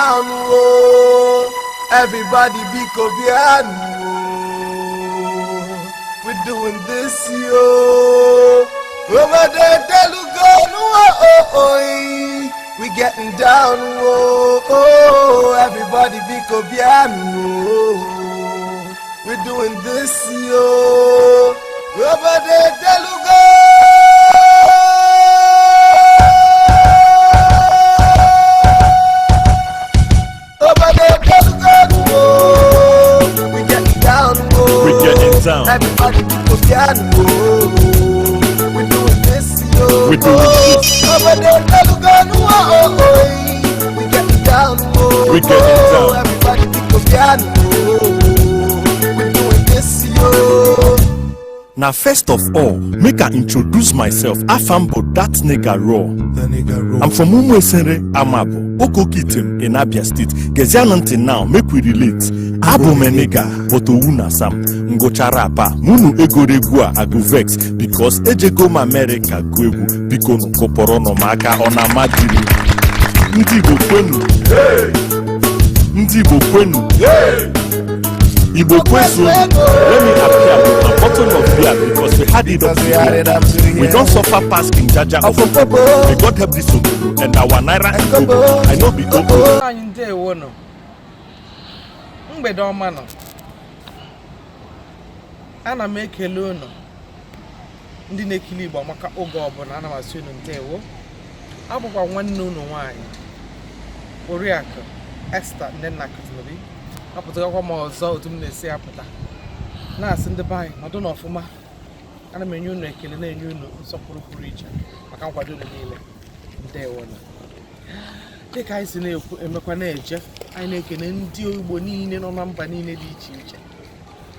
Down, oh. Everybody biko bịanụ, oh. We doing this, yo. Obodo edelugo, oh, oh, oh. We getting down, oh, oh. Everybody biko bịanụ, oh. We doing this, yo. Obodo edelugo. Obodo edelugo, oh. We getting down, oh. We getting down. Everybody biko bịanụ, oh. We doing this, yo. We doing this. Obodo edelugo, oh, oh, oh. We getting down, oh. We getting down. Everybody biko bịanụ, oh. We doing this, yo. Na first of all, make I introduce myself. Afambo, that nigga raw. I'm from Umuesere, Amabo, Okokitem in Abia State. Gezianụ ntị now, make we relate. Abụ m a nigga, but owu na sam. Ngụcha rap a, mụnụ egoro egwu a, I go vex because ejego m America gụọ egwu. Biko nụ kụpọrọnụ m aka, ọ na-ama diri. Ndị Igbo kwenu. Ndị Igbo kwenu. Igbo kwezuonu. Let me appear with my bottle of beer because we had it up Because to we had here. it up to We here. don suffer pass King Jaja of Ofopopo. May God help this obodo and our naira and kobo. I no be obo. Anyị ndewo nọ, mgbede ọma nọ. Ana m ekele unu ndị na-ekili Igbo Amaka oge ọbụla. Ana m asị unu ndewo. Abụkwa nwanne unu nwaanyị, Oriakụ Esther Nnenna Akụtinobi. Apụtagakwa m ọzọ otu m na-esi apụta, na-asị ndị be anyị nọdụ n'ọfụma. Ana m enye unu ekele, na-enye unu nsọpụrụ pụrụ iche maka nkwado unu niile. Ndewo nọ. Dịka anyị si na-ekwu emekwa na-eje, anyị na-ekene ndị Igbo niile nọ na mba niile dị iche iche,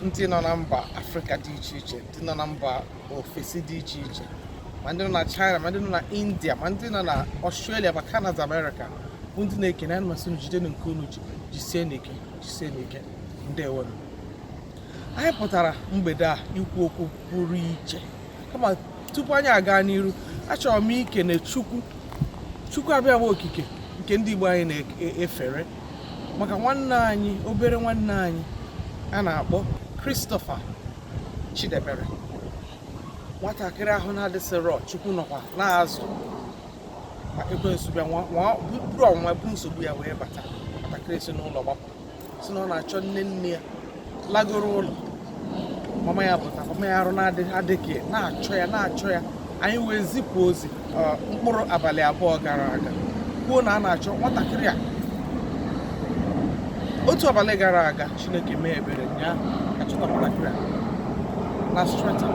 ndị nọ na mba Afrịka dị iche iche, ndị nọ na mba ofesi dị iche iche, ma ndị nọ na China, ma ndị nọ na India, ma ndị nọ na Australia, ma Canada, America, bụ ndị na-ekene anyị. Masị unu jidenu nke unu ji, jisie n'ike, jisie n'ike. Ndewo. Anyị pụtara mgbede a ikwu okwu pụrụ iche, kama tupu anyị aga n'iru, achọrọ m ikene Chukwu, Chukwu abịa bụ okike nke ndị Igbo anyị na-efere, maka nwanne anyị, obere nwanne anyị a na-akpọ Christopher Chidebere, nwatakịrị ahụ na-adịsịrọ. Chukwu nọkwa na-azụ ma ekwensu bịa buru ọnwụnwa, buru nsogbu ya wee bata. Nwatakịrị si n'ụlọ gbapụ, si na ọ na-achọ nne nne ya, lagoro ụlọ mama ya pụta. Mama ya arụ na-adịghị, na-achọ ya, na-achọ ya. Anyị wee zipụ ozi mkpụrụ abalị 2 gara aga, kwuo na a na-achọ nwatakịrị a. Otu abalị gara aga, Chineke mee ebere, nya achọta nwatakịrị a na Streatham.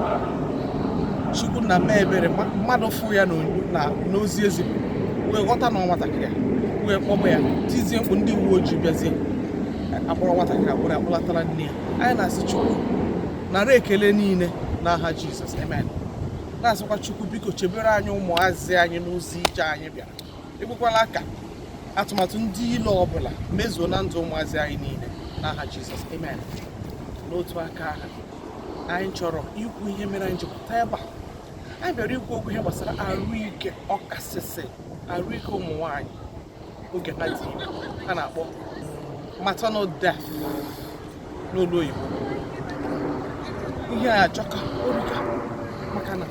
Chukwu na mee ebere, mmadụ fụ ya n'ozi ezipụ wee ghọta na ọ nwatakịrị a, wee kpọba ya, tizie mkpu. Ndị uwe ojii bịazie, akpọrọ nwatakịrị, akpọrọ ya kpọlatara nne ya. Anyị na-asị Chukwu nara ekele niile n'aha Jizọs, amen. Na-asịkwa Chukwu biko chebere anyị ụmụazị anyị n'ụzọ ije anyị bịara. Ekwekwala ka atụmatụ ndị ilo ọbụla mezuo na ndụ ụmụazị anyị niile n'aha Jizọs, amen. N'otu aka ahụ, anyị chọrọ ikwu ihe mere anyị ji pụta ebe a. Anyị bịara ikwu okwu ihe gbasara arụike, ọkasịsị arụike ụmụ nwanyị oge ha dị ime, a na-akpọ maternal death n'olu oyibo. Ihe a ajọka orika, maka na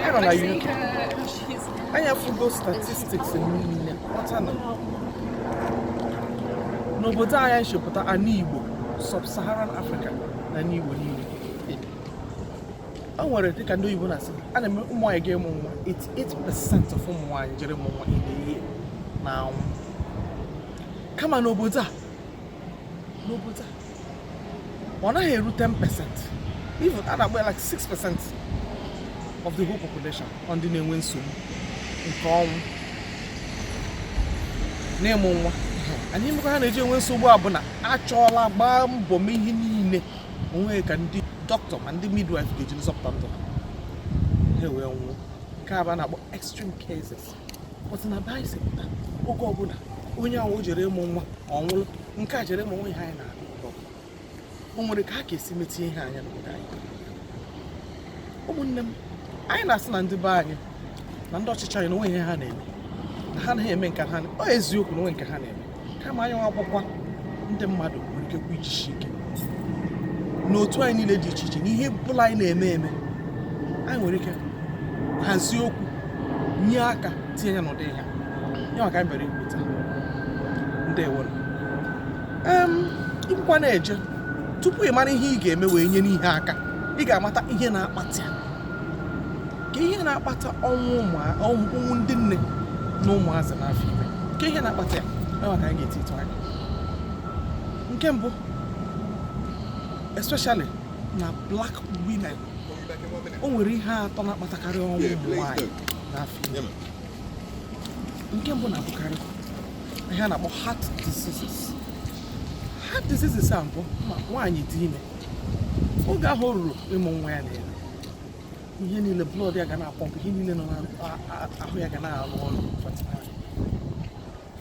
anyị nọ na UK, anyị afụgo statistics niile, ghọta na n'obodo anyị, anyị chepụta ana Igbo, sub-Saharan Africa na ana Igbo niile, o nwere dịka ndị oyibo na-asị a na-eme ụmụ nwaanyị ga-ịmụ nwa, 88% of ụmụ nwaanyị jere ịmụ nwa in a year na-anwụ. Kama n'obodo a, ọ naghị eru 10%, even a na-akpọ ya like 6% of the whole population ọ ndị na-enwe nsogbu nke ọnwụ n'ịmụ nwa. Anyị mekwa ha na-eji enwe nsogbu a bụ na achọọla gbaa mbọ mee ihe niile onwe ka ndị dọkịta ma ndị midwife ga-eji nzọpụta ndụ ha, ha wee nwụọ. Nke a bụ a na-akpọ extreme cases. But na be anyị si pụta, oge ọbụla onye ahụ o jere ịmụ nwa, ọ nwụrụ. Nke a jere ịmụ nwa, ihe anyị na-ahụ oge ọbụla. O nwere ka a ga-esi metinye ihe anya n'obodo anyị. Ụmụnne m, anyị na-asị na ndị be anyị na ndị ọchịchị anyị na onwe ihe ha na-eme, na ha anaghị eme nke ha. Ọ eziokwu na onwe nke ha na-eme. Kama anyị akwụkwọ ndị mmadụ nwere ike kwa ijisi ike n'otu anyị niile dị iche iche, n'ihe bụla anyị na-eme eme, anyị nwere ike hazie okwu, nye aka, tinye ya n'ụdị ihe ya maka anyị bịara ikwu taa. Ndewo. Ikwukwa na-eje, tupu ị mara ihe ị ga-eme wee nye n'ihe aka, ị ga-amata ihe na-akpata ya, ka ihe na-akpata ọnwụ ọnwụ ndị nne na ụmụazị n'afọ ime, ka ihe na-akpata ya. Ya maka anyị ga-eti ịtụ anya. Nke mbụ, especially na black women, o nwere ihe atọ na-akpatakarị ọnwụ ụmụ nwaanyị n'afọ ime. Nke mbụ na-abụkarị ihe a na-akpọ heart diseases. Heart diseases a mbụ, ma nwaanyị dị ime, oge ahụ o ruru ịmụ nwa ya, na-ere ihe niile, blood ya ga na-apọmpụ, ihe niile nọ n'ahụ ya ga na-arụ ọrụ fertile.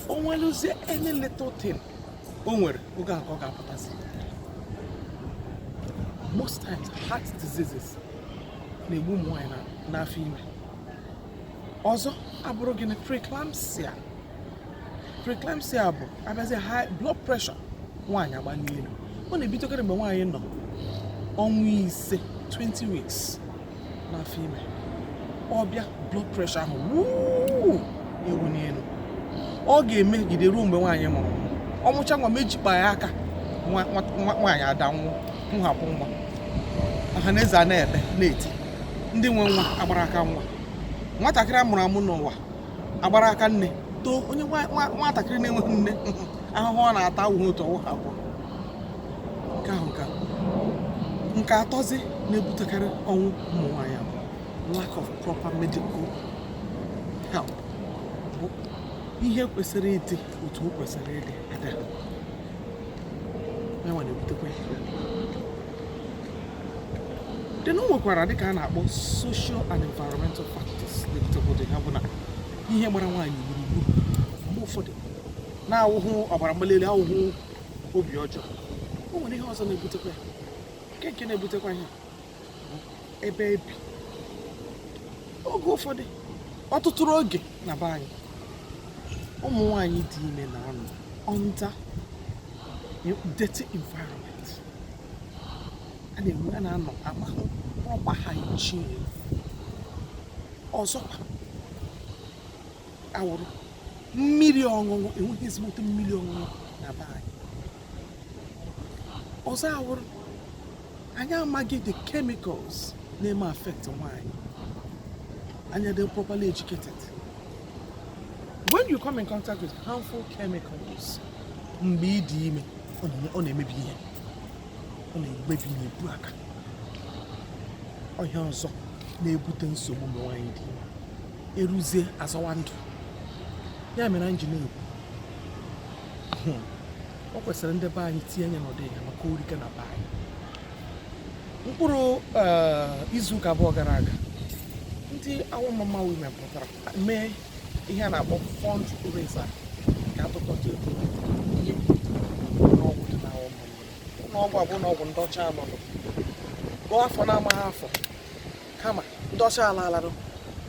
O nweluzie any little thing o nwere, oge ahụ ka ọ ga-apụtazi. Most times, heart diseases na-egbu ụmụ nwaanyị n'afọ ime. Ọzọ abụrụ gịnị? Preeclampsia. Preeclampsia bụ abịazie, high blood pressure nwaanyị agbali elu. Ọ na-ebidokarị mgbe nwaanyị nọ ọnwa 5, 20 weeks n'afọ ime. Ọbịa, blood pressure ahụ wuu ewu n'elu, ọ ga-emegide ruo mgbe nwaanyị mụrụ nwa. Ọmụcha nwa, mejikpa ya aka, nwaanyị ada nwụọ, nhapụ nwa. Ọha na eze a na-ebe na-eti, ndị nwe nwa agbara aka nwa, nwatakịrị a mụrụ amụ n'ụwa agbara aka nne too. Onye nwatakịrị na-enweghị nne, ahụhụ ọ na-ata awụghị otu ọwụ abụọ. Nke ahụ nke atọzi na-ebutekarị ọnwụ ụmụ nwaanyị bụ lack of proper medical help, bụ ihe kwesịrị ịdị otu o kwesịrị ịdị ada ya nwa na-ebutekwa ya. Then o nwekwara dịka a na-akpọ social and environmental factors na-ebutekwa ụdị ha, bụ na ihe gbara nwaanyị gburugburu mgbe ụfọdụ na-awụhụ ọbara mgbali elu, awụhụ obi ọjọọ. O nwere ihe ọzọ na-ebutekwa ya. Nke na-ebutekwa ihe bụ ebe ebi. Oge ụfọdụ, ọtụtụ oge na be anyị, ụmụ nwaanyị dị ime na-anọ under dirty environment. A na-enwe, a na-anọ amahụ proper hygiene. Ọzọkwa awụrụ mmiri ọṅụṅụ, enweghị ezigbote mmiri ọṅụṅụ na be anyị. Ọzọ awụrụ anyị amaghị the chemicals na-eme affect nwaanyị. Anyị adịghị properly educated. When you come in contact with harmful chemicals mgbe ị dị ime, ọ na-emebi ihe, ọ na-emebi ihe ebu aka. Ọhịa ọzọ na-ebute nsogbu mgbe nwaanyị dị ime eruzie azọwa ndụ ya. Mere anyị ji na-ekwu, o kwesịrị ndị be anyị tinye anya n'ọdị ya maka orike na be anyị. Mkpụrụ izuụka 2 gara aga, ndị Awọ Mama Women pụtara mee ihe a na-akpọ fundraiser ka atụkọta ego nye ụlọọgwụ dị n'Awọ Mama. Ụlọọgwụ a bụ ụlọọgwụ ndị ọcha nọ gụọ afọ na-amaghị afọ, kama ndị ọcha alaalarụ,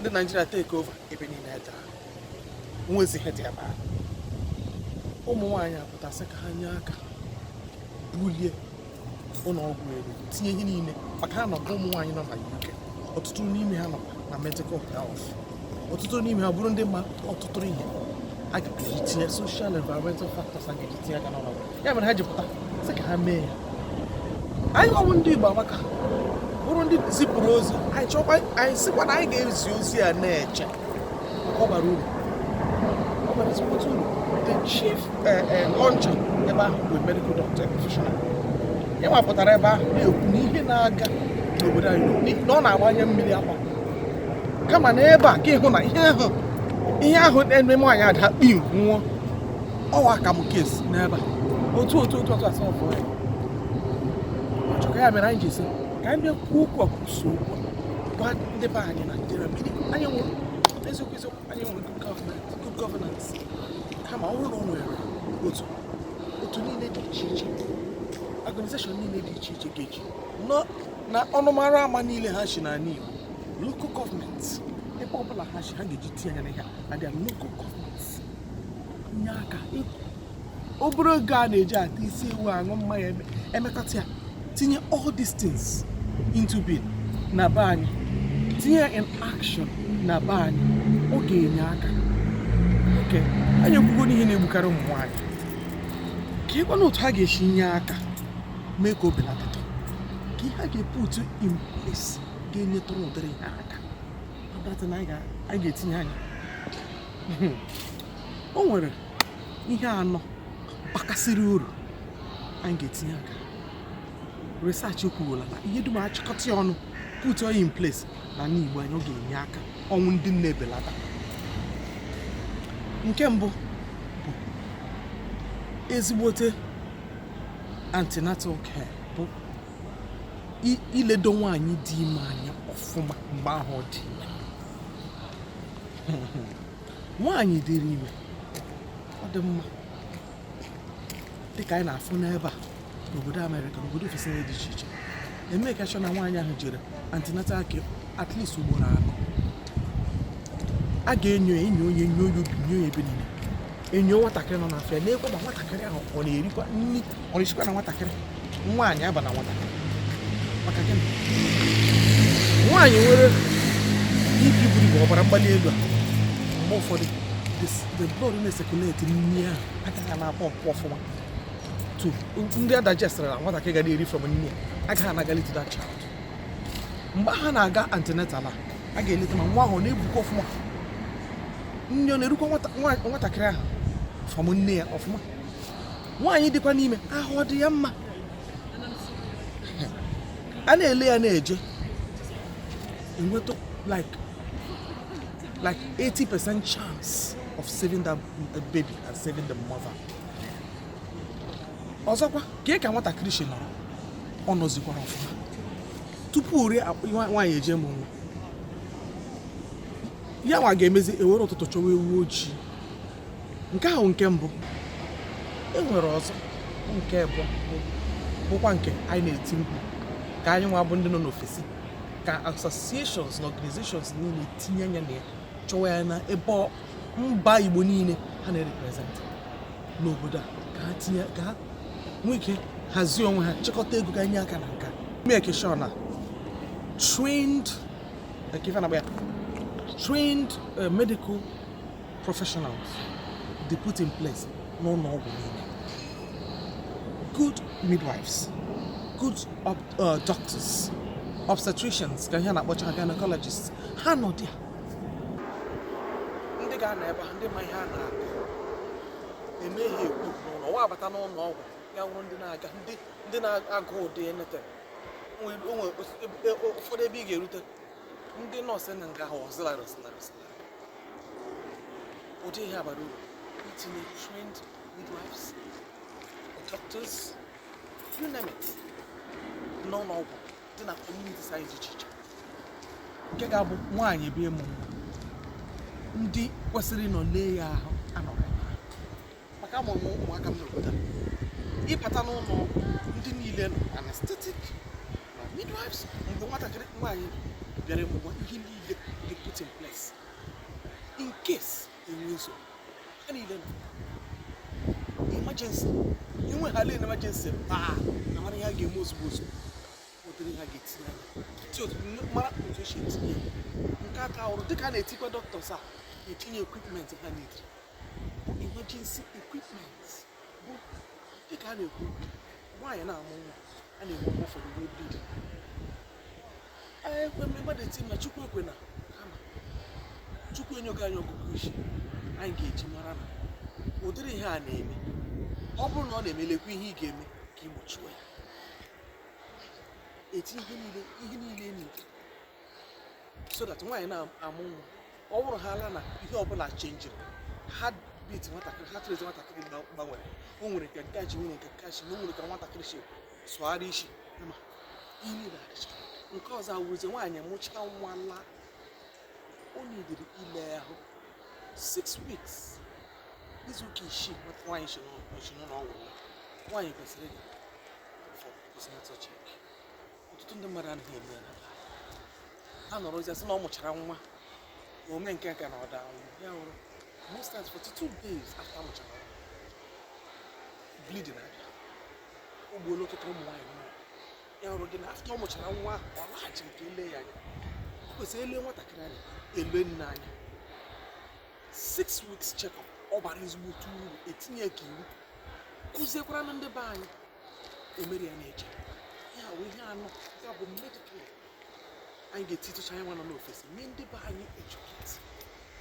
ndị Naijiria take over ebe niile daa, nwezi ihe dị ebe ahụ. Ụmụ nwaanyị apụtasị ka ha nye aka bulie ụlọọgwụ elu, tinye ihe niile, maka ha nọgụ ụmụ nwaanyị nọ na UK, ọtụtụ n'ime ha nọkwa na medical health, ọtụtụ n'ime ha bụrụ ndị ma ọtụtụ ihe a ga-eji tinye social environmental factors a ga-eji tinye aka n'ọnọdụ ya. Mere ha ji pụta sị ka ha mee ya. Anyị ọbụ ndị Igbo Amaka bụrụ ndị zipụrụ ozi anyị, chọkwa anyị sịkwa na anyị ga-ezi ozi a na-eche maka ọ bara uru, ọ bara ezigbote uru. The chief launcher ebe ahụ bụ medical doctor, professional. Ya nwapụtara ebe ahụ na-ekwu na ihe na-aga n'obodo anyị na ọ na-agbanye mmiri akwa, kama na ebe a ka ịhụ na ihe ahụ na-eme nwaanyị ada kpim nwụọ, ọwa aka m kesi n'ebe a otu otu otu otu asọ ọfọ ya ọchọka. Ya mere anyị ji sị ka anyị bịa kwuo okwu a, kwuso okwu a, gwa ndị be anyị na Nigeria mmiri anyị nwere. Eziokwu eziokwu, anyị nwere good government, good governance, kama ọ bụrụ na o nwere otu otu niile dị iche iche, organization niile dị iche iche ga-eji nọ na ọnụmara ama niile ha si n'ala Igbo, local government, ebe ọbụla ha si, ha ga-eji tinye anya n'ihe a na their local government, nye aka Obere oge a na-eji ata isi ewu, aṅụ mmanya, emekọta ya, tinye all these things into being na be anyị, tinye ya in action na be anyị, ọ ga-enye aka. Oke anyị ekwugo n'ihe na-egbukarị ụmụ nwaanyị, ka ịkwana otu ha ga-esi nye aka mee ka o belatata, ka ihe a ga-eput in place ga-enyetụrụ ụdịrị ihe aka. Ọbata na anyị ga-etinye anya, o nwere ihe anọ bakasịrị uru anyị ga-etinye aka. Research kwuola na ihe dum achịkọta ya ọnụ, put ya in place na ala Igbo anyị, ọ ga-enye aka ọnwụ ndị nne ebelata. Nke mbụ bụ ezigbote antenatal care, bụ iledo nwaanyị dị ime anya ọfụma mgbe ahụ ọ dị ime. Nwaanyị dịrị ime, ọ dị mma, dịka anyị na-afụ n'ebe a n'obodo Amerịka, n'obodo ofesi dị iche iche, eme ka sure na nwaanyị ahụ jere antenatal care at least ugboro 4. A ga-enyo ya, enyo onye, enyo onye obi, enyo ya ebe niile, enyo nwatakịrị nọ n'afọ ya, na-ekwe ma nwatakịrị ahụ ọ na-erikwa nri, ọ na-esikwa na nwatakịrị nwaanyị aba na nwatakịrị. Maka gịnị? Nwaanyị nwere BP buru ibu, ọbara mgbali elu a, mgbe ụfọdụ the blood na-ecirculate nri ahụ agaghị na-apọmpụ ọfụma to ndị a digestara na nwatakịrị ga na-eri from nne ya agaghị anagali to that child. Mgbe ha na-aga antenatal a, a ga-eleta ma nwa ahụ ọ na-ebukwa ọfụma, nne ọ na-erukwa nwatakịrị ahụ from nne ya ọfụma. Nwaanyị dịkwa n'ime, ahụ ọ dị ya mma, a na-ele ya, na-eje enweta like 80% chance of saving that baby and saving the mother. Ọzọkwa, ka ka nwatakịrị si nọrọ, ọ nọzikwara ọfụma tupu rie nwaanyị eje mụ nwa ya nwa ga-emezi ewere ụtụtụ chọwa ewu ojii. Nke ahụ nke mbụ. E nwere ọzọ, nke abụọ bụkwa nke anyị na-eti mkpu ka anyị nwa bụ ndị nọ n'ofesi, ka associations na organizations niile tinye anya na ya, chọwa ya na ebe mba Igbo niile ha na-represent n'obodo a, ka ha tinye, ka ha nwee ike hazie onwe ha, chịkọta ego ga nye aka na nka, make sure na trained, like ife na-akpọ ya trained medical professionals they put in place n'ụlọ ọgwụ niile, good midwives, good doctors, obstetricians, ka ihe a na-akpọcha ha, gynecologists, ha nọ dị ndị ga-anọ ebe ha, ndị ma ihe a na-akọ eme ha ekwu n'ụlọ ọwa abata n'ụlọ ọgwụ ya wụrụ ndị na-aga, ndị na-agụ ụdị anything. O nwere ụfọdụ ebe ị ga-erute, ndị nọọsụ na nga ahụ, auxiliary, auxiliary, auxiliary. Ụdị ihe a bara uru itinye trained midwives, doctors, you name it, n'ụlọ ọgwụ dị na community anyị dị iche iche, nke ga-abụ nwaanyị bịa ịmụ nwa, ndị kwesịrị ịnọ lee ya ahụ anọrọ ebe ahụ. Maka amụrụ m ụmụaka m n'obodo a, ịbata n'ụlọ ọgwụ, ndị niile nọ, anesthetic na midwives, mgbe nwatakịrị nwaanyị bịara ịmụ nwa, ihe niile dị put in place in case enwe nsogbu, ha niile nọ. Emergency enweghala emergency baa, amara ihe a ga-eme ozugbo ozugbo. Ụdịrị ihe a ga-etinye anya mara otu esi etinye ya. Nke aka ọrụ, dịka a na-etikwa doctors a etinye equipment ha need, emergency equipment, bụ dịka a na-ekwu, nwaanyị na-amụ nwa, a na-enwe mgbe ụfọdụ nwee bleeding. Ekwe mmadụ eti na Chukwu ekwe na kama Chukwu enyogo anyị ọgụgụ isi anyị ga-eji mara na ụdịrị ihe a na-eme, ọ bụrụ na ọ na-emelekwa ihe ị ga-eme ka ị gbochiwe ya, etinye ihe niile, ihe niile niile, so that nwaanyị na-amụ nwa, ọ bụrụ ha ala na ihe ọbụla chenjiri, heartbeat nwatakịrị, heart rate nwatakịrị gbanwere, o nwere ka nke a ji, nwere nke nke a ji, na o nwere ka nwatakịrị si sụgharị isi, ma ihe niile adịcha. Nke ọzọ awụzie, nwaanyị mụchaa nwa laa, o nidiri ile ahụ 6 weeks, izu ụka 6. Nwata nwaanyị si n'ụlọ ọgwụ laa, nwaanyị kwesịrị ịga for postnatal check. Ọtụtụ ndị mmadụ anaghị eme ya na be anyị. Ha nọrọzie sị na ọ mụchara nwa, ome nke ka na ọ daa nwụ ya wụrụ most times 42 days after amụchara nwa. Bleeding abịa. O gbuola ọtụtụ ụmụ nwaanyị mmụọ. Ya hụrụ gị na after ọ mụchara nwa ahụ, ọ laghachiri ka ele ya anya. O kwesịrị ele nwatakịrị anya, ele nne anya. 6 weeks check-up, ọ bara ezigbo uru. Etinye ka iwu kụziekwara na ndị be anyị emeri ya na-eche ya bụ ihe anọ ya bụ medical. Anyị ga-etitụcha anya nwa nọ n'ofesi nye ndị be anyị educate,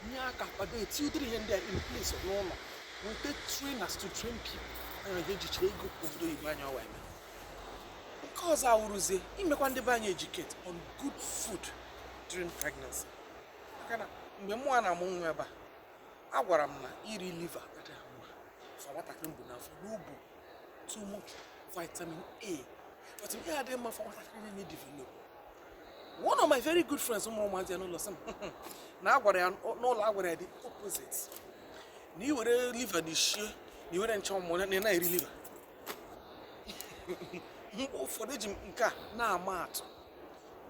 nye aka kwado, eti ụdịrị ihe ndị a in place n'ụlọ, nweta trainers to train people. Anyị ga-ejicha ego obodo oyibo anyị ọwa eme. Nke ọzọ awụrụzie imekwa ndị be anyị educate on good food during pregnancy, maka na mgbe mụnwa na-amụ nwa ebe a, a gwara m na iri liver adịghị mma for nwatakịrị mbụ n'afọ n'ubu, too much vitamin A. Vitamin A adịghị mma for nwatakịrị na-develop. One of my very good friends, ụmụ ụmụazị ya n'ụlọ, sị m na a gwara ya n'ụlọ, a gwara ya the opposite, na i were liver na ishie, na i were ncha ụmụ na ị na-eri liver. Mgbe ụfọdụ eji m nke a na-ama atụ.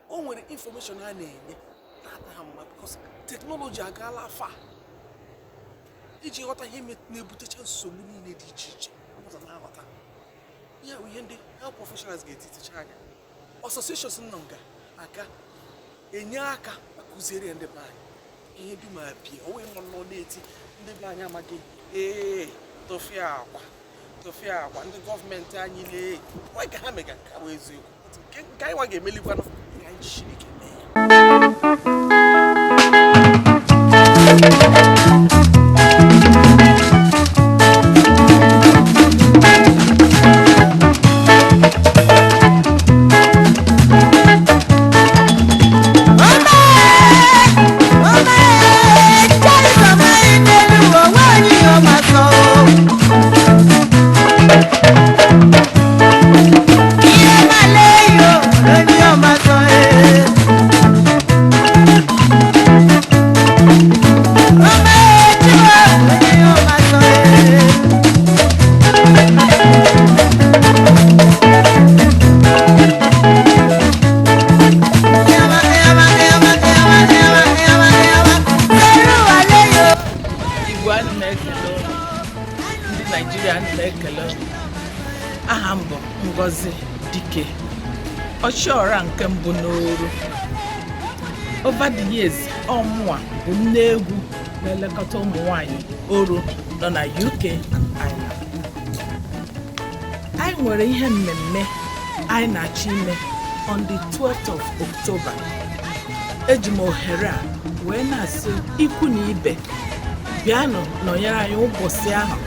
O nwere information a na-enye na-ata ha mma because technology agaala afa iji ghọta ihe na-ebutecha nsogbu niile dị iche iche. Ụzọ na-aghọta ya bụ ihe ndị health professionals ga-etiticha anya, associations nọ nga aga enye aka akụziere ya ndị be anyị ihe dum abịa. Onwe nọ nọ na-eti ndị be anyị amaghị. Ee, tụfịa akwa, tụfịa akwa. Ndị gọọmenti anyị lee onye ka ha mega. Nke a bụ eziokwu. Nke anyị nwa ga-emelikwanụ ka anyị jisiri ike mee ya. Igbo, ana m ekele unu. Ndị Naijiria, ana m ekele unu. Aha m bụ Ngozi Dike, ọchịọra nke mbụ n'Oru. Over the years, ọmụa bụ nne egwu na-elekọta ụmụ nwanyị Oru nọ na UK and Ireland. Anyị nwere ihe mmemme anyị na-achọ ime on the 12th of October. Eji m ohere a wee na-asị ikwu na ibe, bịanụ nọnyere anyị ụbọchị ahụ.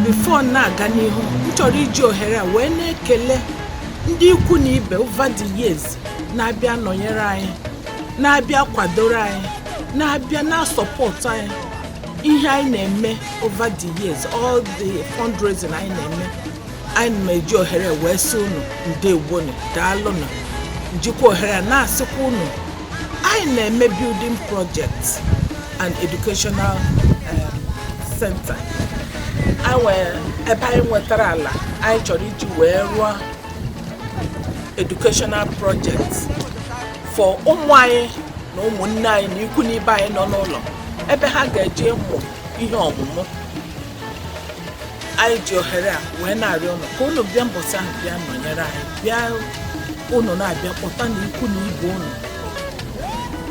Before na-aga n'ihu, m chọrọ iji ohere a wee na-ekele ndị ikwu na ibe over the years na-abịa nọnyere anyị, na-abịa kwadoro anyị, na-abịa na-support anyị ihe anyị na-eme over the years, all the fundraising anyị na-eme. Anyị na-eji ohere wee sị unu ndewonu, daalụnụ. Njikwa ohere a na-asịkwa unu, anyị na-eme building project and educational center. Anyị nwere ebe anyị nwetara ala anyị chọrọ iji wee rụọ educational project for ụmụ anyị na ụmụnne anyị na ikwu na ibe anyị nọ n'ụlọ, ebe ha ga-eje mụ ihe ọmụmụ. Anyị ji ohere a wee na-arịọ unu ka unu bịa mbọsị ahụ, bịa nọnyere anyị. Bịa, unu na-abịa kpọta na ikwu na ibe unu,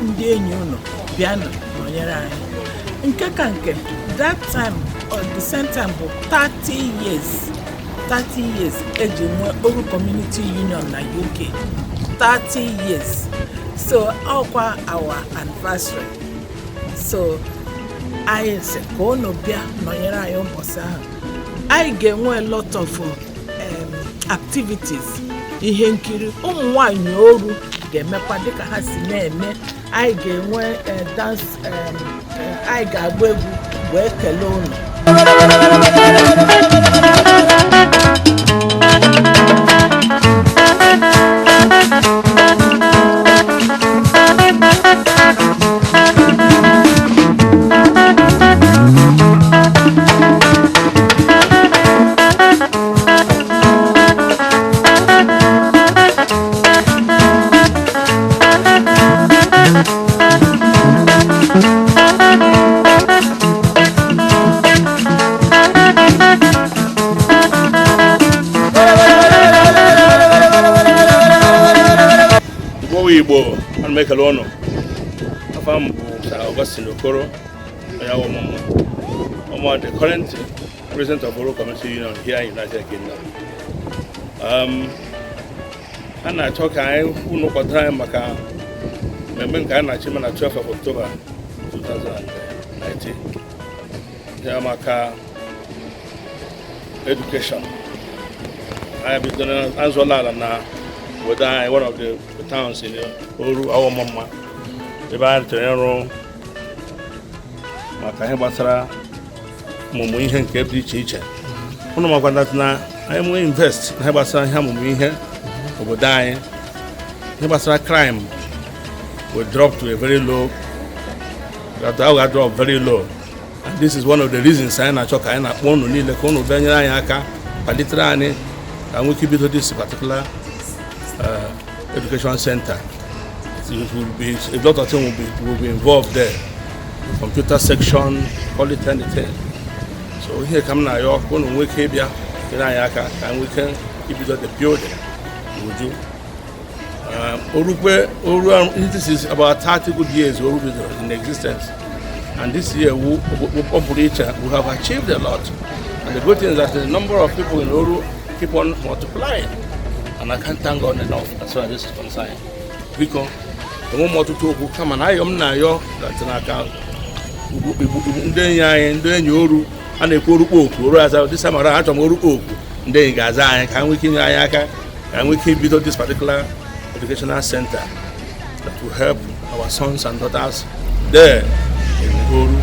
ndị enyi unu, bịanụ nọnyere anyị. Nke ka nke, that time or the same time bụ 30 years, 30 years eji nwee Oru Community Union na UK, 30 years. So ọkwa our anniversary, so anyị sị ka unu bịa nọnyere anyị ụbọchị ahụ. Anyị ga-enwe a lot of activities, ihe nkiri ụmụ nwanyị Oru ga-emekwa dịka ha si na-eme. Anyị ga-enwe dance, anyị ga-agba egwu wee kelee unu. Igbo, ana m ekele ụnụ. Afa m bụ Sir Augustine Okoro, onye ọmụmụ ọmụ, the current president of Oru Community Union here in United Kingdom. A na-achọ ka anyị unu kwadoro anyị maka mmemme nke a na-achọ ime na 12 of October 2019, ya maka education. Anyị bidoro azụọla ala na obodo anyị, one of the towns in Oru Awọmamma, ebe anyị chọrọ ịrụ maka ihe gbasara ọmụmụ ihe nke dị iche iche. Ụnụ makwa that na anyị nwee invest na ihe gbasara ihe ọmụmụ ihe obodo anyị, ihe gbasara crime will drop to a very low, that will drop very low, and this is one of the reasons anyị na-achọ ka anyị na-akpọ ụnụ niile ka ụnụ bịa nyere anyị aka, kwalitere anyị ka nwee ike ibido this particular education center. It will be a lot of things will be involved there, computer section, call it anything. So ihe ka m na-ayọ ka ụnụ nwee ike ịbịa nyere anyị aka ka nwee ike ibido the building n'uju. Orukwe Oru, this is about 30 good years Oru bidoro in existence, and this year we ọ pụrụ iche, we have achieved a lot, and the good thing is that the number of people in Oru keep on multiplying, and I can't thank God enough as far as this is concerned. Biko, enwe m ọtụtụ okwu, kama na ayọ m na-ayọ that n'aka ndị enyi anyị, ndị enyi Oru a na-ekwu orukpo oku oru aza this time around. Achọrọ m orukpo oku ndị enyi ga-aza anyị ka ha nwee ike inye anyị aka ka ha nwee ike ibido this particular educational center that will help our sons and daughters there in Oru.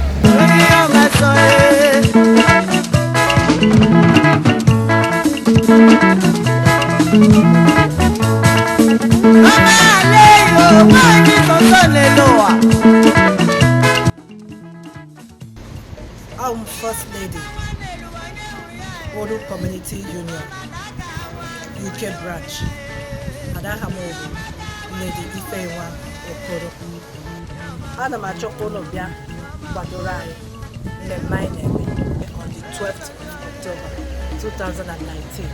I'm First Lady, Oru Community Union, UK branch. Ada m bụ Lady Ifeyinwa Okoro. Ana m achọ ka unu bịa kwadoro anyị mmemme anyị na-eme on the 12th of October 2019.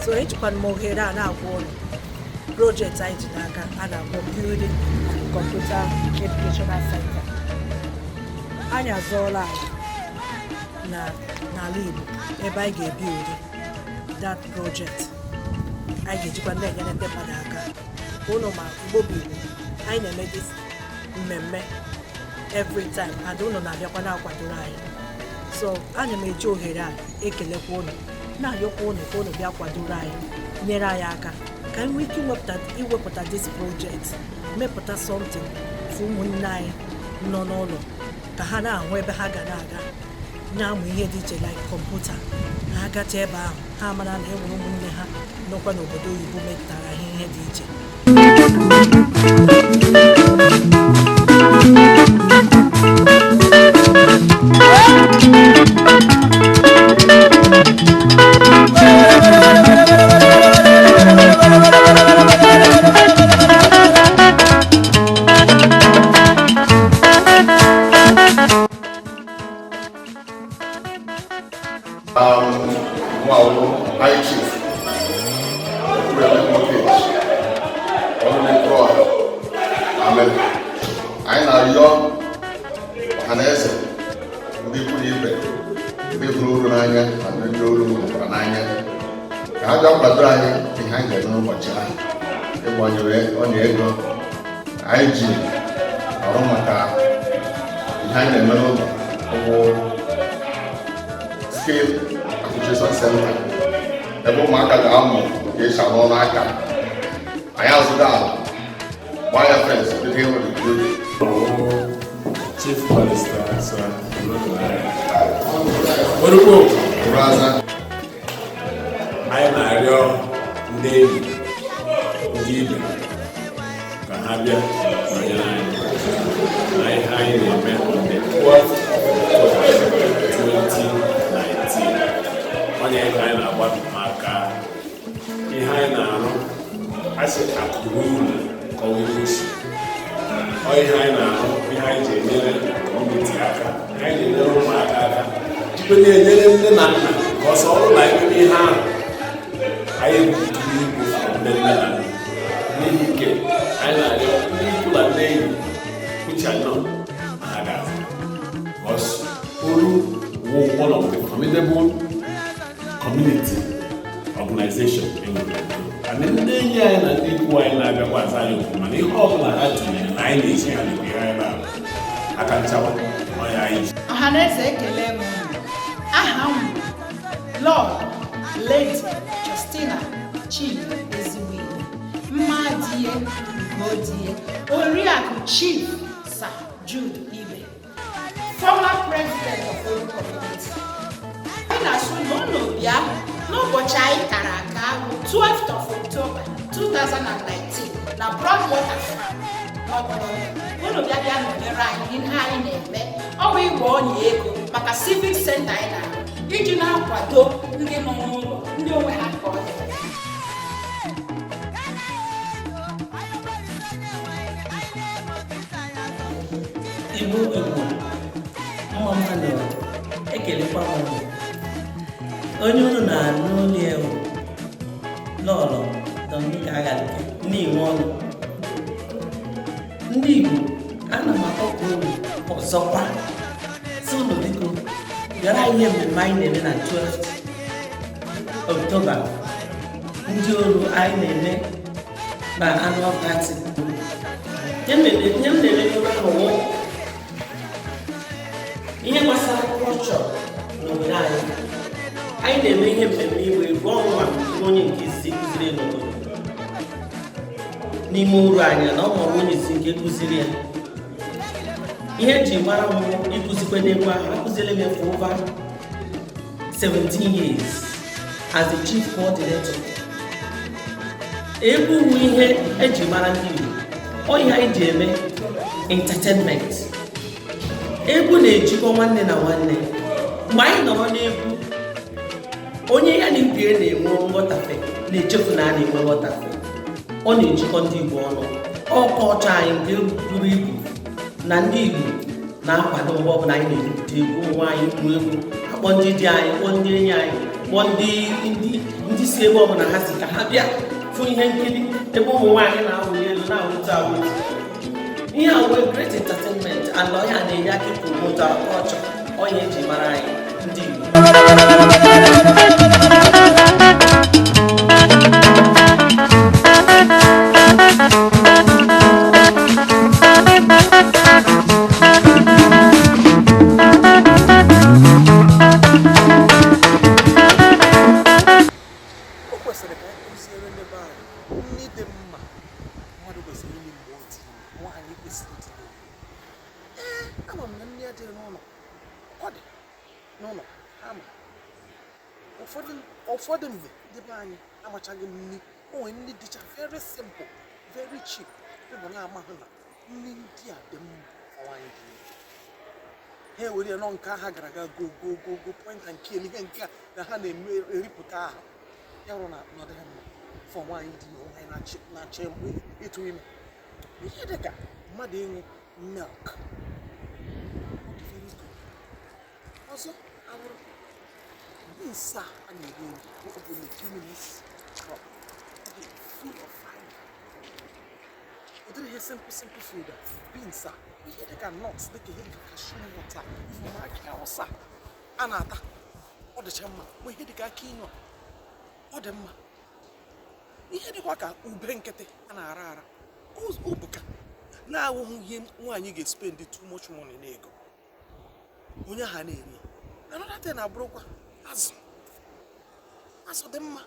So ejikwana m ohere a na-agwa unu project anyị ji n'aka a na-akpọ Building Computer Educational Center. Anyị azọọla ala na n'ala Igbo ebe anyị ga-ebi ụdị that project. Anyị ga-ejikwa na-enyere ndị mmadụ aka. Ụnụ ma Igbo bụ Igbo, anyị na-eme this mmemme every time, and ụnụ na-abịakwa na-akwadoro anyị. So ana m eji ohere a ekelekwa ụnụ, na-ayọkwa ụnụ ka ụnụ bịa kwadoro anyị, nyere anyị aka ka anyị nwee ike iwepụta this project, mepụta something for ụmụnne anyị nọ n'ụlọ ka ha na-ahụ ebe ha ga na-aga na-amụ ihe dị iche, like kọmputa. Ha gacha ebe ahụ, ha mara na e nwere ụmụnne ha nọkwa n'obodo oyibo mepụtara ha ihe dị iche. Nwawo High Chief Okwueme Mortgage, ọrụ na-ekwu ọha. Amen. Anyị na-arịọ ọha na eze, ndị ikwu na ibe, ndị hụrụ Oru n'anya na ndị Oru hụkwara n'anya, ka ha bịa kwado anyị ihe anyị ga-eme n'ụbọchị ahụ, ịgbanyere ọnya ego anyị ji ọrụ maka ihe anyị na-eme n'ụlọ bụ Skill Acquisition Center, ebe ụmụaka ga-amụ ka esi arụ ọrụ aka. Anyị azụga ala, gbaa ya fence, bido ịrụ the building. Chief Barrister Sir Orukpo. Bụrụ Anyị na-arịọ ndị enyi, ndị ibe, ka ha bịa nọnyere anyị na ihe anyị na-eme on the 12th of October 2019. Onye ka anyị na-agba maka ihe anyị na-arụ, asị akụrụ ụlọ kọwa osi. Ọ ihe anyị na-arụ, ihe anyị ji enyere community aka, ihe anyị ji enyere ụmụaka aka, tupu na-enyere nne na nna ka ọsọ ọrụ na ebe ihe ahụ anyị ebuturu ibu ndị nne na nna. N'ihi ike anyị Anyị na-arịọ ndị ikwu na ndị enyi uche anọ na ha ga-azụ, because Oru wụ one of the formidable community organization enwere, and ndị enyi anyị na ndị ikwu anyị na-abịakwa aza anyị okwu. Mana ihe ọbụla ha tụnyere na anyị na-esi ha na ihe anyị na-arụ aka nchawa ọnya anyị ji. Ọhaneze, ekele m unu. Aha m bụ Lọlọ Lady Justina Chima Ezigbo mma die Ugodie, Oriakụ Chief Sir Jude Ibe, former president of Oru Community. Anyị na-asụ na unu bịa n'ụbọchị anyị kara aka bụ 12th of October 2019 na Broadwater Farm, North London. Unu bịa bịa nọnyere anyị n'ihe anyị na-eme. Ọ bụ igwe ọnya ego maka civic center anyị na-arụ iji na-akwado ndị nọ n'ụlọ, ndị onwe ha ka ọ dị. Igbo, Igbo, mma mma na ekelekwa m unu. Onye unu na-anụ olu ewu, Lọlọ Dominica Aghalike n'inwe ọnụ ndị Igbo, ana m akpọkọ unu ọzọkwa, sị unu biko bịara anyị ihe mmemme anyị na-eme na 12th October. Ndị Oru anyị na-eme na annual party. Ihe m na-eme n'oru ahụ wụ ihe gbasara culture n'obodo anyị. Anyị na-eme ihe mmemme igba egwu ọnwa. Onye nke izizi kụziri n'obodo n'ime Oru anyị na ọ mụrụ onye izizi nke kụziri ya ihe eji mara m ịkụzikwe n'egwu ahụ. Akụziela m ya for over 17 years as the chief coordinator. Egwu wu ihe eji mara ndị Igbo. Ọ ihe anyị ji eme entertainment. Egwu na-ejikọ nwanne na nwanne. Mgbe anyị nọrọ n'egwu, onye ya na ibe ya na-enwe nghọtafe na-echefu na a na-enwe nghọtafe. Ọ na-ejikọ ndị Igbo ọnụ. Ọkọ ọchọ anyị nke buru ibu na ndị Igbo na-akwado. Mgbe ọbụla anyị na-ebupụta egwu, ụmụ nwaanyị ụmụ egwu, akpọ ndị di anyị, kpọọ ndị enyi anyị, kpọọ ndị si ebe ọbụla ha si ka ha bịa fụ ihe nkiri ebe ụmụ nwaanyị na-awụli elu, na-awụtu awụtu. Ihe a wee great entertainment, and ọya na-enye aka promote our culture. Onye eji mara anyị ndị Igbo. O kwesịrị ka anyị kụziere ndị be anyị nri dị mma mmadụ kwesịrị iri mgbe ọ dị ime, nwaanyị kwesịrị ịdị ime. Ee, ama m na nri adịghị n'ụlọ, ọ dị n'ụlọ ama ụfọdụ mgbe ndị be anyị amachaghị nri. O nwere nri dịcha very simple, very cheap, people na-amaghị na nri ndị a dị mma for nwaanyị dị ime. Ha ewere ya nọ nke ha gara aga go go go go point and kill. Ihe nke a na ha na-eme eripụta ahụ ya bụrụ na ọ dịghị mma for nwaanyị dị ime, nwaanyị na-achọ ịtụ ime. Ihe dị ka mmadụ ịṅụ milk, ọ dị very good. Ọzọ abụrụ beans a a na-eri eri, ọ bụ leguminous crop, ọ dị full of fiber. Ụdịrị ihe simple simple food a, beans a, ihe dịka nuts, dịka ihe dịka cashew nut a, ma akị awụsa a na-ata, ọ dịcha mma. Ma ihe dịka akị inu a, ọ dị mma. Ihe dịkwa ka ube nkịtị a na-ara ara, obuka na-awụghị ihe nwaanyị ga-spend too much money n'ego onye ahụ na-eri ya. Another thing na-abụrụkwa azụ. Azụ dị mma.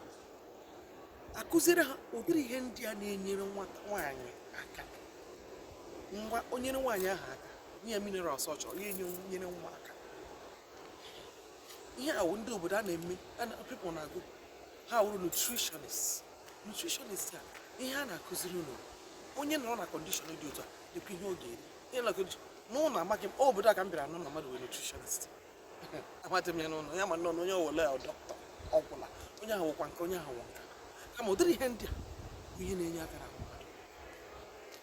Akụziere ha ụdịrị ihe ndị a na-enyere nwata nwaanyị aka. Ngwa, o nyere nwaanyị ahụ aka, nye ya minerals ọ chọrọ ya, enye nyere nwa aka. Ihe a wụ ndị obodo a na-eme people na-agụ ha wụrụ nutritionist. Nutritionist a, ihe a na-akụziri unu, onye nọrọ na condition dị otu a, dịkwa ihe ọ ga-eri. Ihe na condition n'ụlọ, amaghị m obodo a ka m bịara nụ na mmadụ wee nutritionist. Amaghị m ya n'ụlọ ya, ma nọ na onye wele dọkịta ọgwụla onye ahụ wụkwa nke onye ahụ wụ nka. Kama ụdịrị ihe ndị a bụ ihe na-enye aka na mmadụ.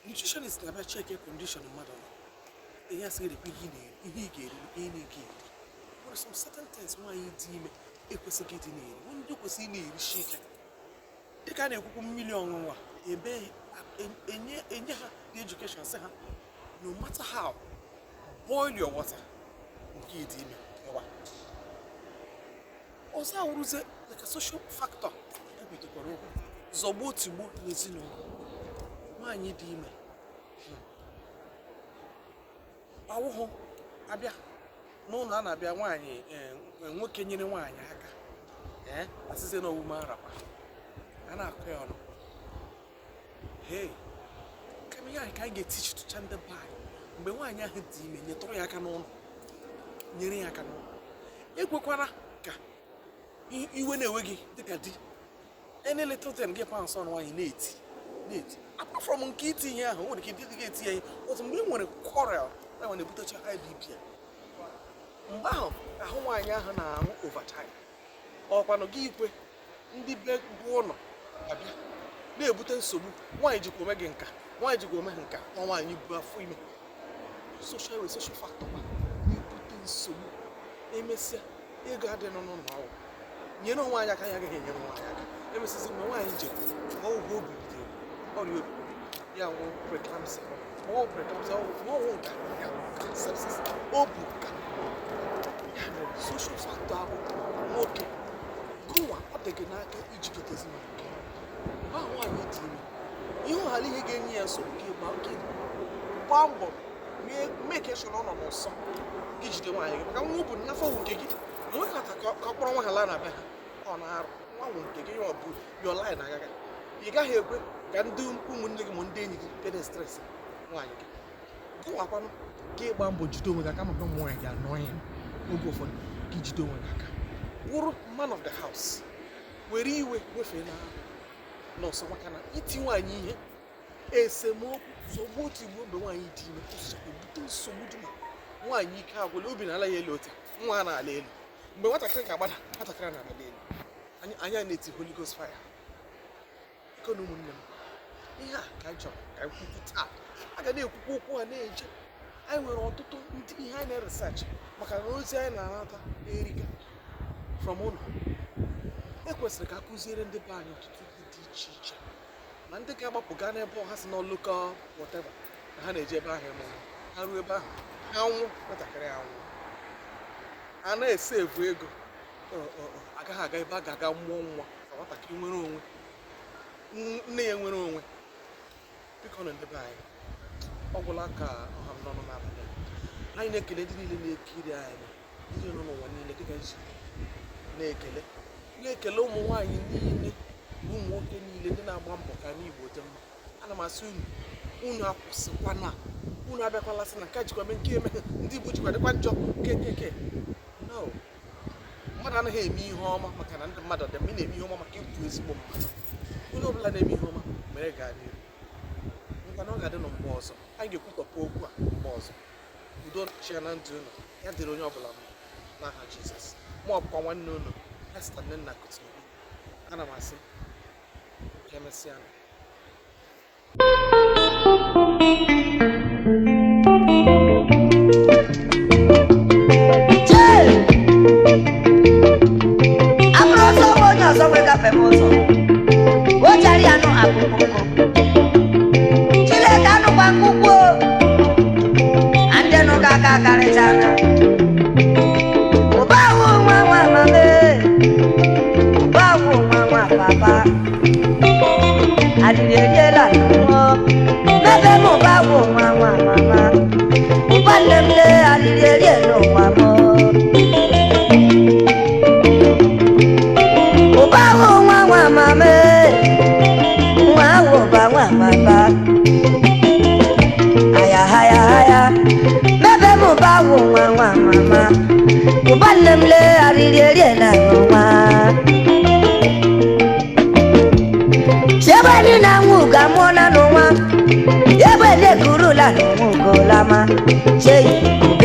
Nutritionist na-abịa check condition mmadụ nọ, ihe asị gị, ihe ị na-eri, ihe ị ga-eri, ihe ị na-ege eri. Nwere some certain things nwaanyị dị ime ekwesịghị ịdị na-eri, ndị kwesịrị ị na-erisi ike, dịka a na-ekwukwu mmiri ọṅụṅụ a. Ebe enye ha the education, sị ha, no matter how, boil your water nke ịdị ime ịwa. Ọzọ awụrụzie like a social factor ebidokwara okwu zọgbuo tigbuo n'ezinụlọ. Nwaanyị dị ime awụhụ abịa n'ụlọ a na-abịa, nwaanyị, nwoke nyere nwaanyị aka, ee, asịzie na owume arapa a na-akọ ya ọnụ. Hey, kama ihe anyị ka anyị ga-etichitụcha ndị be anyị, mgbe nwaanyị ahụ dị ime, nyetụrụ ya aka n'ụlọ, nyere ya aka n'ụlọ. Ekwekwara ka iwe na-ewe gị dịka di. Any little thing, gị pa nsọ nwaanyị na-eti na-eti. Apart from nke iti ihe ahụ, o nwere ike ịdị gị eti ya ihe otu mgbe ị nwere quarrel na na-ebutecha high BP a. Mgbe ahụ ahụ nwaanyị ahụ na-aṅụ overtime, ọkwanụ gị ikwe ndị be bụ ụlọ abịa na-ebute nsogbu. Nwaanyị jikwa ome gị nka, nwaanyị jikwa ome ha nka nwa. Nwaanyị bu afọ ime, social way, social factor kwa na-ebute nsogbu. Emesịa, ego adịghị n'ụlọ ọgwụ nyere onwe anyị aka, anyị agaghị enyere onwe anyị aka. Emesịsị mgbe nwaanyị jere ọgwụ, obi bidoro ọrịa obi ya nwụ, preeclampsia, ma ọ preeclampsia, ma ọnwụ nka ya nwụ nka sepsis o bu nka ya. Mere social factor ahụ, nwoke gụnwa, ọ dị gị n'aka ijikọta ezinụlọ gị. Mgbe ahụ nwaanyị dị ime, ihe ọghara ihe ga-enye ya nsogbu, gị gbaa mbọ mee ka sure na ọ nọ n'ụsọ gị, jide nwaanyị gị, maka nwa o bu n'afọ wụ nke gị. Nwekọta ka ọ kpọrọ nwa ha laa na be ha, ọ na-arụ. Nwa wụ nke gị, ya ọ bụ your line agaga. Ị gaghị ekwe ka ndị ụmụnne gị ma ndị enyi gị bịa stress nwaanyị gị. Gụwakwanụ gị gbaa mbọ jide onwe gị aka, maka ụmụ nwaanyị ga-anọ ya oge ụfọdụ. Gị jide onwe gị aka, wụrụ man of the house, were iwe wefee na n'ọsọ, maka na iti nwaanyị ihe, esemokwu, zọgbuo tigbuo mgbe nwaanyị dị ime ebute nsogbu dị ma nwaanyị ike agwụla, obi na-ala ya elu, ote nwa na-ala elu. Mgbe nwatakịrị ga-agbada, nwatakịrị na-ala elu. Anyị a na-eti Holy Ghost fire. Iko na ụmụnne m, ihe a ka anyị chọrọ ka anyị kwukwu taa. A ga na-ekwukwu okwu a na-eje. Anyị nwere ọtụtụ ndị ihe anyị na-research, maka na ozi anyị na-anata erika from ụlọ. E kwesịrị ka a kụziere ndị be anyị ọtụtụ ihe dị iche iche, ma ndị ga-agbapụ gaa n'ebe ọha si na local whatever na ha na-eje ebe ahụ ịmụ nwa. Ha ruo ebe ahụ, ha nwụ, nwatakịrị anwụ, a na-esevu ego. Ọ agaghị aga ebe a ga-aga mụọ nwa ka nwatakịrị nwere onwe, nne ya nwere onwe. Biko na ndị be anyị, ọ gwụla ka ọha m n'ọnụ n'abalị a. Anyị na-ekele ndị niile na-ekiri anyị, ndị nọ n'ụwa niile, dịka nji na-ekele ụmụ nwaanyị niile na ụmụ nwoke niile ndị na-agba mbọ ka anyị Igbo dị mma. Ana m asị unu, unu akwụsịkwana, unu abịakwala sị na nke a jikwa mee nke eme ndị Igbo jikwa dịkwa njọ ke ke ke. No, mmadụ anaghị eme ihe ọma maka na ndị mmadụ dị mma. Ị na-eme ihe ọma maka ịbụ ezigbo mmadụ. Onye ọbụla na-eme ihe ọma mere gaa n'ihu. Ngwa na ọ ga-adị nụ mgbe ọzọ, anyị ga-ekwutọpụ okwu a mgbe ọzọ. Udo chia na ndụ unu, ya dịrị onye ọbụla mma n'aha Jizọs. Mụ ọbụkwa nwanne unu, Esther Nnenna Kutinobi. Ana m asị ka emesịa nụ. Chee! Abụrụ ọsọ bụ onye ọzọ wee gafee m ụzọ. O jara ya nụ akụkụ. Chineke anụkwa nkụkwu o. Ndị nụ ga aka karịchara. Ụba awụ nwa nwa mama e. Ụba awụ nwa nwa papa. Adịrị eriela n'ụmụ. Mebe m ụba awụ nwa nwa mama. Ụba nne m lee, adịrị eriela ụwa m. Ụba awụ nwa nwa mama e. Nwa awụ ụba nwa papa. Aya haya haya. Mebe m ụba awụ nwa nwa mama. Ụba nne m lee, arịrị eriela n'ụwa. Chebe ni na nwụ ga mụọ na n'ụwa. Egbe na-ekurula n'ụwa ugolama. Chei,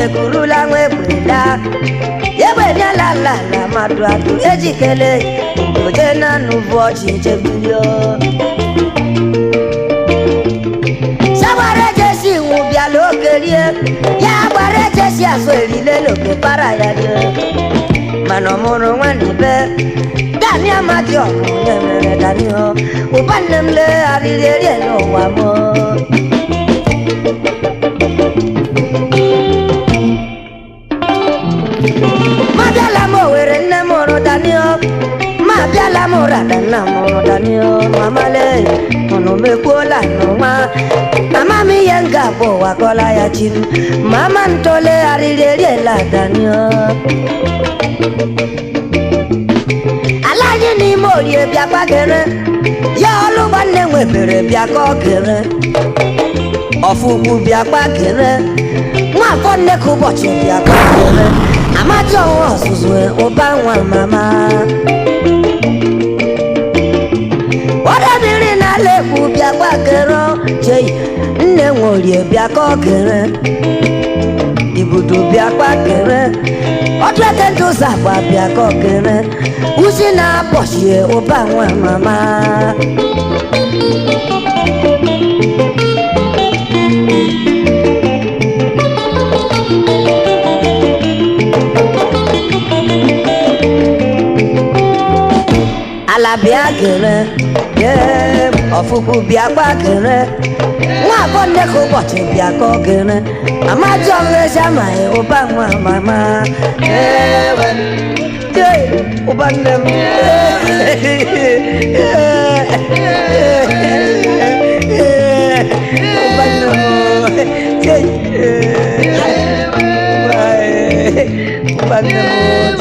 ekurula nwa egbela. Egbe nyala la la mmadụ atụ ejikele. Oje na nụbụ ọchị nchebilio. Sagbara ejesi nwụ bịala okerie. Ya gbara ejesi azụ erile n'oke para ya rie. Mana ọ mụrụ nwa n'ibe. Dani. Amadi ọbụ onye mere Daniel ụba nne m legharịrị eri n'ụwa m. Ma bịala m Owere nne m mụrụ Daniel, ma bịala m Rada nna m mụrụ Daniel, mama le ụnụ mekwuola n'ụwa. Mama m ihe m ga-abụ ụwa kọla ya chi m, mama ntọlegharịrị eriela Daniel. Ala anyị n'ime orie bịakwa gere ya, ọlụgba nne nwebere bịakọ gere, ọfụgbu bịakwa gere, nwafọ nne ka ụbọchị bịakwa gere, amadi ọnwa ọzụzụ ụba nwa mama. Ọdọbiri n'ala ekwu bịakwa gere, chei nne nwe orie bịakọ gere, ibudu bịakwa gere, ọdụ eke ndị ụzọ agba bịakọ gere, uzi na-abọchie ụba nwa mama. Ala bịa gere, ee, ọfụkwụ bịakwa gere, nwa afọ nne ka ụbọchị bịakọ gere, amadi ọrụ ezi amaghị ụba nwa mama. Ewe, ee, ụba nne m. Ụba nne m. Ụba nne m.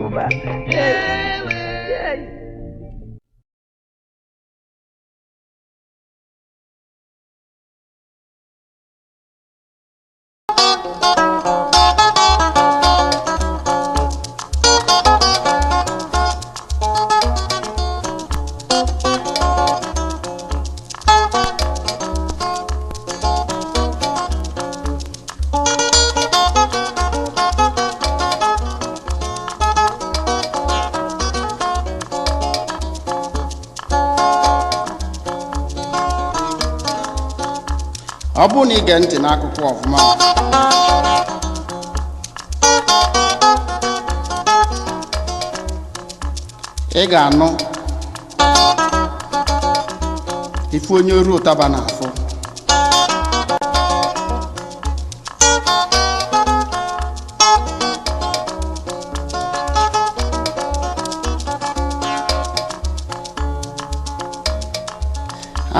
Ụba. Ọ bụrụ na ige ntị n'akụkọ ọfụma, ị ga-anụ ife onye oru ụtaba na-afụ.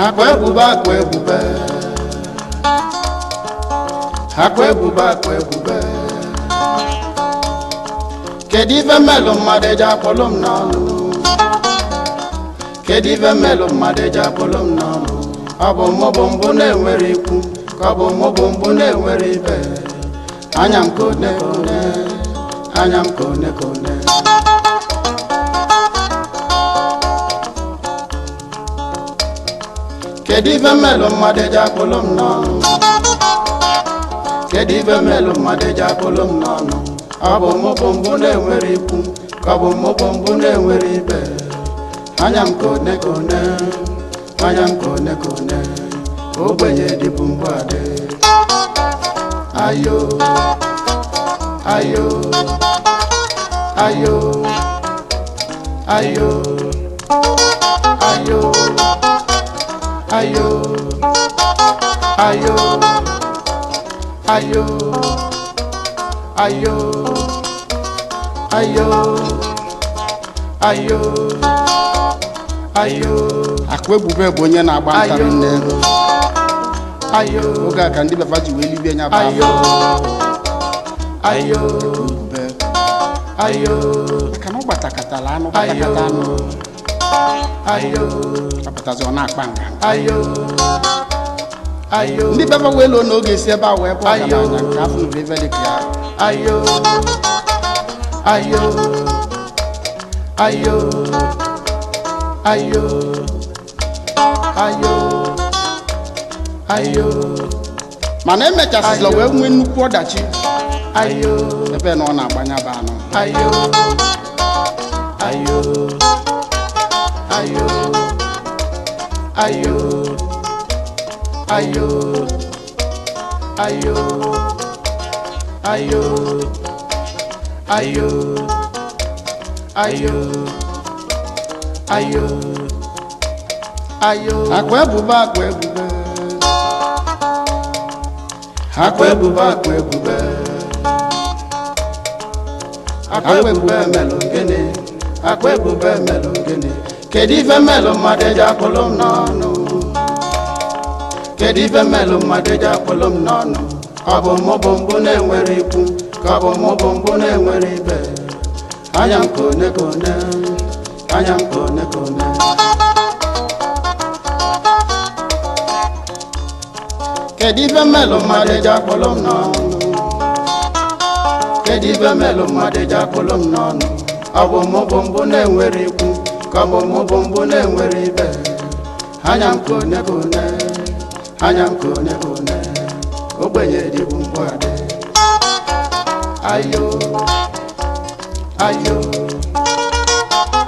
Akwa ebube, akwa ebube, akwa ebube, akwa ebube, kedu ife mmelụ mmadụ eji akpọlụ m n'ọnụ? Kedu ife mmelụ mmadụ eji akpọlụ m n'ọnụ? Ọ bụ mụ bụ mbụ na-enwere ikwu, ka ọ bụ mụ bụ mbụ na-enwere ibe. Anya m kone kone, anya m kone kone. Kedu ife mmelụ mmadụ eji akpọlụ m n'ọnụ? Kedu ife mmelụ mmadụ eji akpọlụ m n'ọnụ? Ọ bụ mụ bụ mbụ na-enwere ikwu, ka ọ bụ mụ bụ mbụ na-enwere ibe. Anya m kone kone, anya m kone kone, ogbenye dịbụ mbụ adị. Ayo, ayo, ayo, ayo, ayo, ayo, ayo, ayo, ayo, ayo, ayo, ayo. Akwa ebube bụ onye na-agba ntarị nne. Ayo. Oge a ka ndị befa ji wee libie nya bụ Ayo. Ayo. Ayo. Ebube. Ayo. Maka na ọ gbatakatala anụ, gbatakata anụ. Ayo. Apụtazi ọ na-akpa nga. Ayo. Ayo. Ndị befa wee lụọ n'oge si ebe a wee pụọ Ayo. ọgaranya nke afọ nụrụ ebe dị ka ya. Ayo. Ayo. Ayo. Ayo. Ayo. Ayo. Mana emechasịla wee nwee nnukwu ọdachi. Ayo. Ebe na ọ na-agbanya bụ anụ. Ayo. Ayo. Ayo. Ayo. Ayo. Ayo. Ayo. Ayo, ayo, ayo, ayo. Akwa ebube, akwa ebube, akwa ebube, akwa ebube, akwa ebube melụ gịnị? Akwa ebube melụ gịnị? Kedu ife melụ mmadụ eji akpụlụ m n'ọnụ? Kedu ife melụ mmadụ eji akpụlụ m n'ọnụ? Ọ bụ mụ bụ mbụ na-enwere ikwu, ka ọ bụ mụ bụ mbụ na-enwere ibe. Anya m kone kone, anya m kone kone. Kedu ife melụ mmadụ eji akpụlụ m n'ọnụ? Kedu ife melụ mmadụ eji akpụlụ m n'ọnụ? Ọ bụ mụ bụ mbụ na-enwere ikwu, ka ọ bụ mụ bụ mbụ na-enwere ibe. Anya m kone kone, anya m kone kone. Ogbenye dịbụ mbụ adị. Ayo, ayo,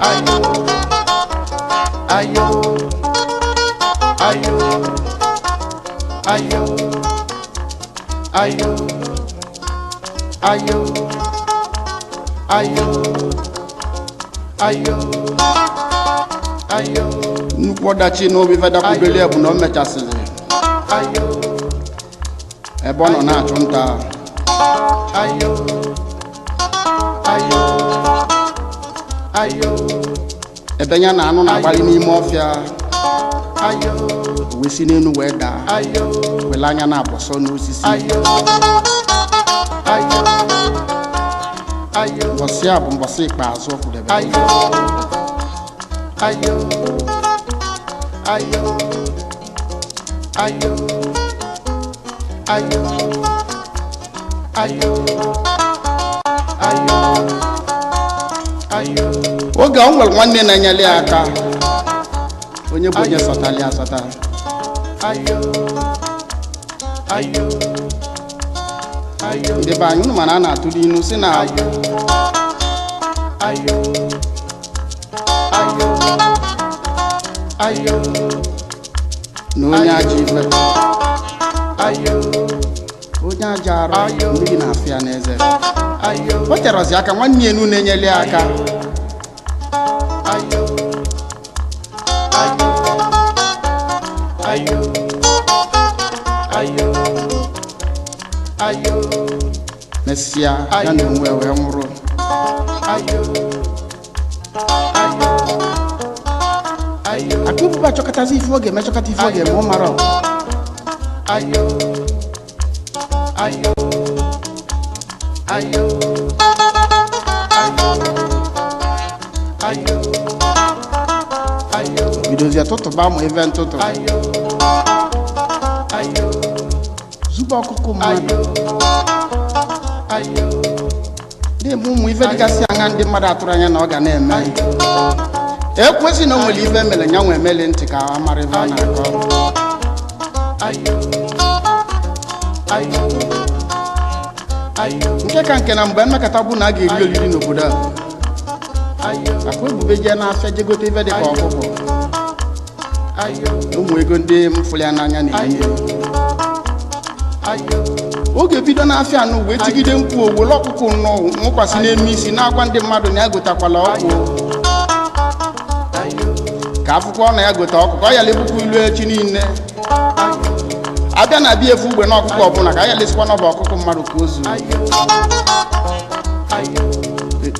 ayo, ayo, ayo, ayo, ayo, ayo, ayo, ayo, ayo. Nnukwu ọdachi n'obi fedakwubeli bụ na o mechasịrị ebe ọ nọ na-achụ nta. Ayo, ayo, ayo. Ebe ya na anụ na-agbalị n'ime ọfịa. Ayo. Wee si n'elu wee daa. Ayo. Wele anya na-abọsọ n'osisi. Ayo, ayo, ayo. Mbọsị a bụ mbọsị ikpeazụ ọ kwụdebe. Ayo, ayo, ayo, ayo, ayo, ayo, ayo, ayo. Oge ọ nwere nwanne na-enyere ya aka, onye bụ onye sọtara ya asọta. Ayo, ayo, ayo. Ndị be anyị, unu mana a na-atụ n'ilu si na ayo, ayo, ayo, na onye ajọ ife, ayo, onye ajọ arụ, mmiri na-afụ ya n'eze. Ayo. O terọzi aka nwanne ya enu na-enyere ya aka. Ayo, ayo, ayo, ayo, ayo. Mesịa ya na onwe wee nwụrụ. Ayo, ayo, ayo. Akwa ebube achọkọtazi ife ọ ga-eme, chọkọta ife ọ ga-eme, ọ mara. Ayo, ayo, ayo, ayo, ayo, ayo. Bidozie tụtụba ụmụ ife ntụtụ. Ayo, ayo. Zube ọkụkụ mmadụ. Ayo. Na-eme ụmụ ife dịgasị anya ndị mmadụ atụrụ anya na ọ ga na-eme. Ekwesị na o nwere ife mere ya nwe emeli ntị ka a mara ife a na-akọ. Ayo, ayo, ayo. Nke ka nke na mgbe mmekọta bụ na a ga-eri oriri n'obodo a, Ayo. Akwa ebube jee n'afịa jee gote ife dị ka ọkụkọ. Ayo. Ụmụ ego ndị m fụrụ ya n'anya na-enye. Ayo. Oge bido n'afịa anụ wee tigide nkwụ, owele ọkụkọ nnọọ nwụkwasị n'elu isi na-agwa ndị mmadụ na ya gotakwala ọkụ, ka akwụkwọ na ya gote ọkụkọ ọ yala ebukwa ilu echi niile abịa na abịa efu ugbe na ọkụkọ ọbụla ka a yalesikwa n'ọba ọkụkọ mmadụ ka o zuo.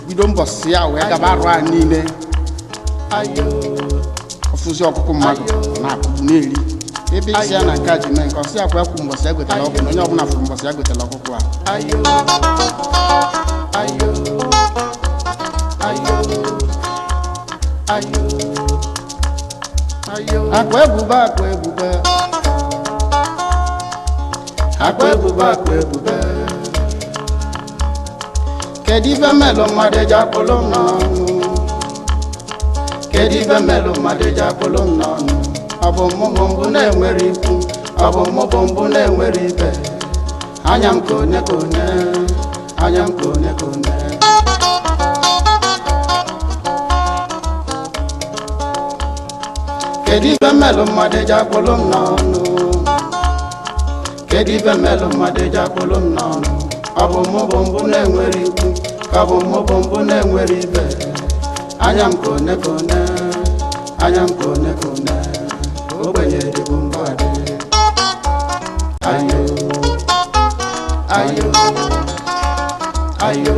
Bido mbọsị ya wee gaba arụ a niile, ọfụzi ọkụkọ mmadụ na-akụgbu na-eri ebe isi ya na nke a ji mee nke ọsị ya kwa ekwu mbọsị ya gotela ọkụ na onye ọbụla fụrụ mbọsị ya gotela ọkụkọ a. Ayo, ayo, ayo, ayo, ayo. Akwa ebube, akwa ebube, Akwa ebube, akwa ebube. Kedu ife melụ mmadụ eji akpụlụ m n'ọnụ? Kedu ife melụ mmadụ eji akpụlụ m n'ọnụ? Ọ bụ mụ bụ mbụ na-enwere ikwu, ọ bụ mụ bụ mbụ na-enwere ibe. Anya m kone kone, anya m kone kone. Kedu ife mmelụ mmadụ eji akpụlụ m n'ọnụ? Kedu ife mmelụ mmadụ eji akpụlụ m n'ọnụ? Ọ bụ mụ bụ mbụ na-enwere ikwu, Ka ọ bụ mụ bụ mbụ na-enwere ibe. Anya m kone kone, anya m kone kone, ogbenye dịbụ mbụ adị. Ayo, ayo, ayo.